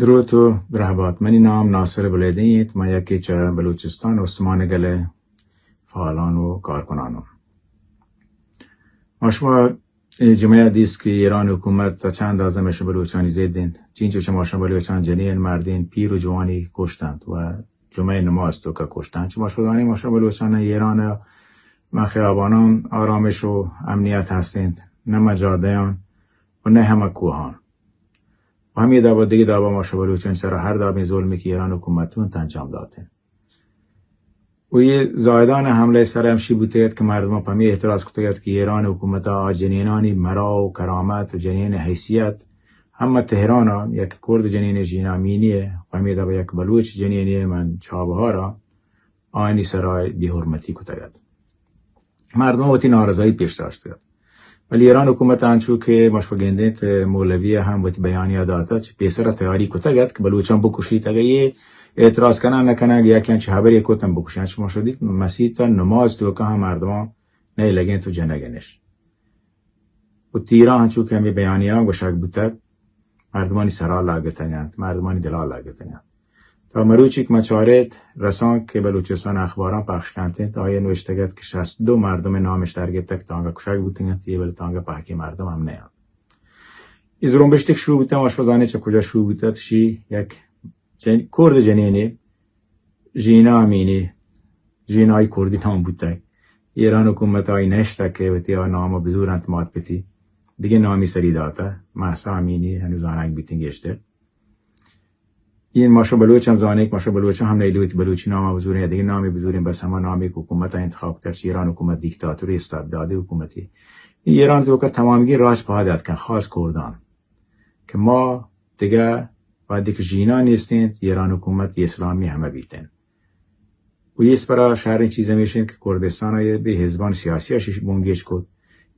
دروت و درہبات، منی نام ناصر بلیدی انت، من یکے چہ بلوچستان استمان گل ءِ فعالان و کارکنان آں۔ ما شما اے جمعہ ءَ دیست کہ ایران حکومت چہ چند اندازہ مش بلوچانی ضد انت، چینچو چہ ما شما بلوچان جنین، مردین، پیر و جوانی کشتنت و جمعہ نماز توکا کشتنت۔ چہ ما شما زانیں، ما شما بلوچان ایران ءَ ماں خیابانان آرامش و امنیت ہست انت، نہ ماں جادیان و نہ ہمہ کوہان۔ و ہمے دابا دگہ دابا ما شما بلوچانی سرا ہر دابیں ظلمے کہ ایران حکومت انت انجام داتن۔ و اے زاہدان حملہ سر ہمشی بوتگ ات کہ مردمان پہ ہمے اعتراض کتگ ات کہ ایران حکومت آ جنینانی مرا و کرامت و جنین حیثیت ہم تہران ءَ یک کرد جنین ژینا امینی ءَ و ہمے دابا یک بلوچ جنینے من چابہار ءَ آیانی سرا بے حرمتی کتگ ات۔ مردم وتی نارضایی پیش داشتگ ات۔ ولی ایران حکومت انچو کہ ما شما گندیں، مولوی ءَ ہم وتی بیانیہ داتگ، چہ پیسر ءَ تیاری کتگ ات کہ بلوچاں بکشیت، اگہ اے اعتراض کناں نہ کناں، اگہ یکے انچیں ہبرے کت ہم بکشاں۔ شما شدیت مسیت ءَ نماز توکا ہم مردمان نئیلگیں تو جنگ نش۔ و تیراں انچو کہ ہمے بیانیہ گوشگ بوتگ، مردمانی سرا لگتگ انت، مردمانی دلا لگتگ انت۔ تا مروچی کہ ما چاریت رسانک کہ بلوچستان اخباراں پخش کنت انت، آئی ءَ نوشتگ ات کہ شست دو مردم نامش در گپتگ تانگہ کشگ بوتگ انت، اے بل تانگہ پہکیں مردم ہم نہ انت۔ اے زرمبشت کہ شروع بوتگ، ما شما زانیں چہ کجا شروع بوتگ، شی یک جن-، کرد جنینے ژینا امینی، ژینائی کردی نام بوتگ۔ ایران حکومت آئی نشتگ کہ وتی آ نام بزورنت مات پتی۔ دگہ نامی سری داتہ، مہسا امینی ہنو زانگ بیتیں گیشتر۔ این ما شما بلوچاں زانیں کہ ما شما بلوچاں ہم نئیلی وتی بلوچی نام بزوریں یا دگہ نامی بزوریں، بس ہما نامی کہ حکومت انتخاب کتگ، چہ ایران حکومت دیکتاتوری استبدادی حکومتی۔ ایران توکا تمامگی راج پاد اتکن، خاص کردان۔ کہ ما دگہ وہدے کہ ژینا نیست انت، ایران حکومت اسلامی ہمہ بیت انت۔ و ایس پرا شریں چیز ہمیش انت کہ کردستان ءَ بہ حزبان سیاسی ءَ شش بنگیج کت۔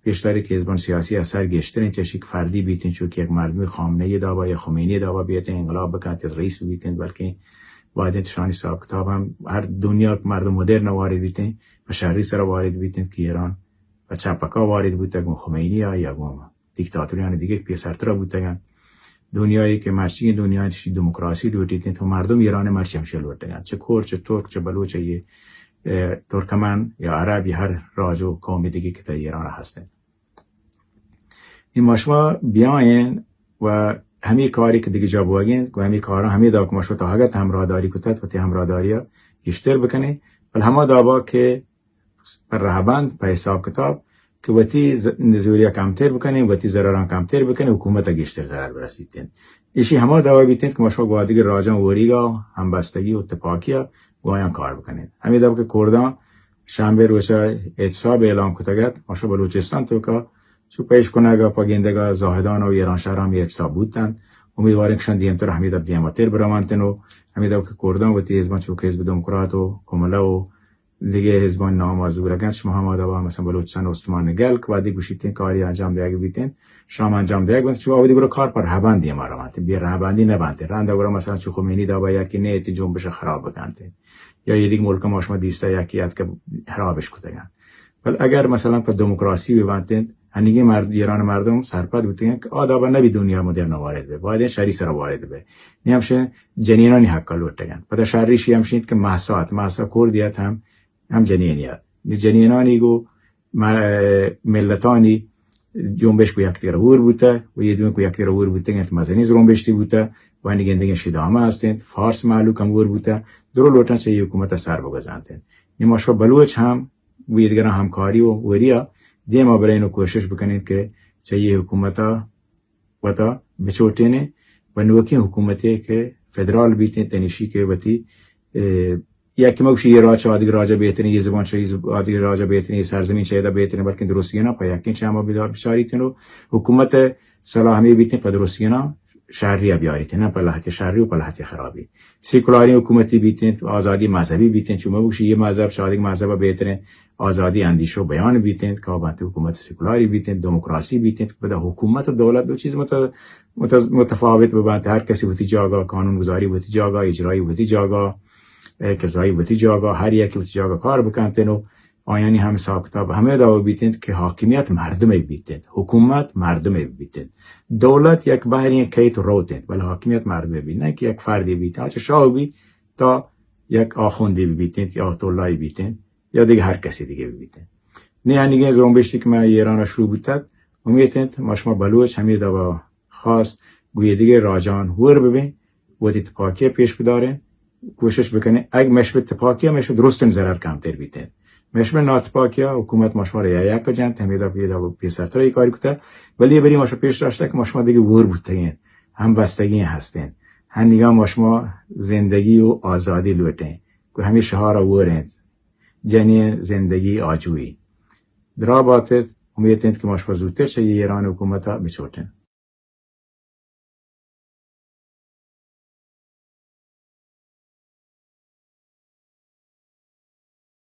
پیشتر کہ حزبان سیاسی اثر گیشتر انت، چہ شی کہ فردی بیت انت، چو کہ یک مردمی خامنہ ای دابا یا خمینی دابا بیت انت، انقلاب بکنت یا رئیس بیت انت، بلکیں باید انت شانی حساب کتاب ہم ہر دنیا کہ مردم مدرن وارد بیت انت، پہ شری سرا وارد بیت انت کہ ایران پہ چپکا وارد بوتگ، گوں خمینی ءَ یا گوں دیکتاتوریانی دگہ پیسرترا بوتگ انت۔ دنیایی کہ مرچیگیں دنیا انت، شی دموکراسی لوٹیت انت، تو مردم ایران مرچی ہمشی لوٹگ انت۔ چہ کور، چہ ترک، چہ بلوچ، یہ، اے، ترکمن یا عرب یا ہر راج و قوم دگہ کہ تا ایران ہست انت۔ این ما شما بیائیں و ہمے کاری کہ دگہ جا بوگیں، و ہمے کارا ہمے دا کہ ما شما تا اگت ہمراہداری کتت، وتی ہمراہداری گیشتر بکنیں، بل ہما دابا کہ پہ رہبند، پہ حساب کتاب کہ وتی ز-، نزوریاں کمتر بکنیں، وتی ضرراں کمتر بکنیں، حکومت ءَ گیشتر ضرر برسیت انت۔ ایشی ہما دعوی بیت انت کہ ما شما گوادگی راجاں اوریگا ہمبستگی و تپاکی ءَ گوایاں کار بکنیں۔ ہمے دعوی کہ کرداں شنبے روچ ءَ احتساب اعلان کتگ ات، ما شما بلوچستان توکا چو پیش کنگ ءَ پہ گندگ ءَ زاہدان و ایرانشہر ہم احتساب بوت انت۔ امیدواریں کہ شان دیمتر ہمے دعوی دیمتر برونت انت و ہمے دعوی کہ کرداں وتی حزباں چو کہ حزب دموکرات و کملہ و دگہ حزبانی نام ءَ زورگ انت، شما ہما دابا مثلاً بلوچستان استمان گل کہ وہدے گوشیت انت کاری انجام دیگ بیت انت، شام انجام دیگ بنت، شما اودی گرو کار پر رہبندی ہما روانت، بے رہبندی نہ بنت۔ رند گرو مثلاً چو خمینی دابا یکی نہ ایتی جنبش خراب بکنت یا یہ دیگہ ملک ما شما دیستا یکی اتک خرابش کتگ انت۔ بل اگر مثلاً پہ دموکراسی بہ بنت انت، ہنیگیں مرد، ایران مردم سرپد بوتگ انت کہ آ دابا نبی دنیا مدرن وارد بہ، باید انت شری سرا وارد بہ۔ نی ہمشہ جنینانی حق لوٹگ انت۔ پدا شریشی ہمشی انت کہ مہسا ات، مہسا کردی ات ہم ہم جنینی ات۔ نی جنینانی گو م-، ملتانی جنبش گو یک دیگر ہور بوتہ و یہ دوئیں گو یک دیگر ہور بوتگ انت، مزنی زرمبشتی بوتہ و نی گندگیں شدامہ ہست انت، فارس مہلوک ہم ہور بوتہ، درو لوٹاں چہ یہ حکومت سر بگزانت انت۔ نی ما شما بلوچ ہم گو یہ دیگراں ہمکاری و وریا دیما برین و کوشش بکنین کہ چہ یہ حکومت وتا بچوٹینیں و نوکیں حکومتے کہ فدرال بیتیں، تنیشی کہ وتی، اے، یا کہ مگوشی یہ راج آدگ راجا بہتریں، یہ زبان چہ یہ زب-، آدگ راجا بہتریں، یہ سرزمین چہ ادا بہتریں، بلکن درستینا پہ یکیں چاما بدار بچاریتن و حکومت صلاح ہمیں بیتیں پہ درستینا شہری بیاریتن، نہ پہ لہتے شہری و پہ لہتے خرابی۔ سیکولاریں حکومتی بیتیں، آزادی مذہبی بیتیں، چون مگوشی یہ مذہب چہ آدگ مذہب بہتریں، آزادی اندیشہ و بیان بیتیں، کابنت حکومت سیکولاری بیتیں، دموکراسی بیتیں، پدا حکومت و دولت دو چیز مت-، مت-، متفاوت ببنت، ہر کسی وتی جاگا، قانون گذاری وتی جاگا، اجرائی وتی جاگا، اے، قضائی وتی جاگا، ہر یکی وتی جاگا کار بکنتن و آیانی هم حساب کتاب همے دوا بیتنت که حاکمیت مردمے بیتنت، حکومت مردمے بیتنت. دولت یک بحرے کیت و روتنت، بلے حاکمیت مردمے بیت، نه که یک فردے بیت، آ چه شاه بیت تا یک آخوندے بیتنت یا آیت الله‌ای بیتنت یا دیگه هر کسی دیگه بیتنت. نه هنیگه زرمبشتی که من ایران شروع بوتت، امیت انت ما شما بلوچ همے دوا خاص گوی دیگه راجان هور ببین، وتی تپاکی پیش بدارین، کوشش بکنین. اگه مشبه تپاکی مشبه درستن ضرر کمتر بیتین. مشبه ناتپاکی حکومت ما شما را یک جنت، همیدا پیدا پیسرتر ای کاری کتا، ولی بری ما شما پیش داشته که ما شما دیگه هور بوتگین، هم بستگی هستین. هنیگا ما شما زندگی و آزادی لوٹین، که همه شهارا هور انت. جنین زندگی آجوی. درا باتت، امیت انت که ما شما زودتر چه ایران حکومتا بچوٹین.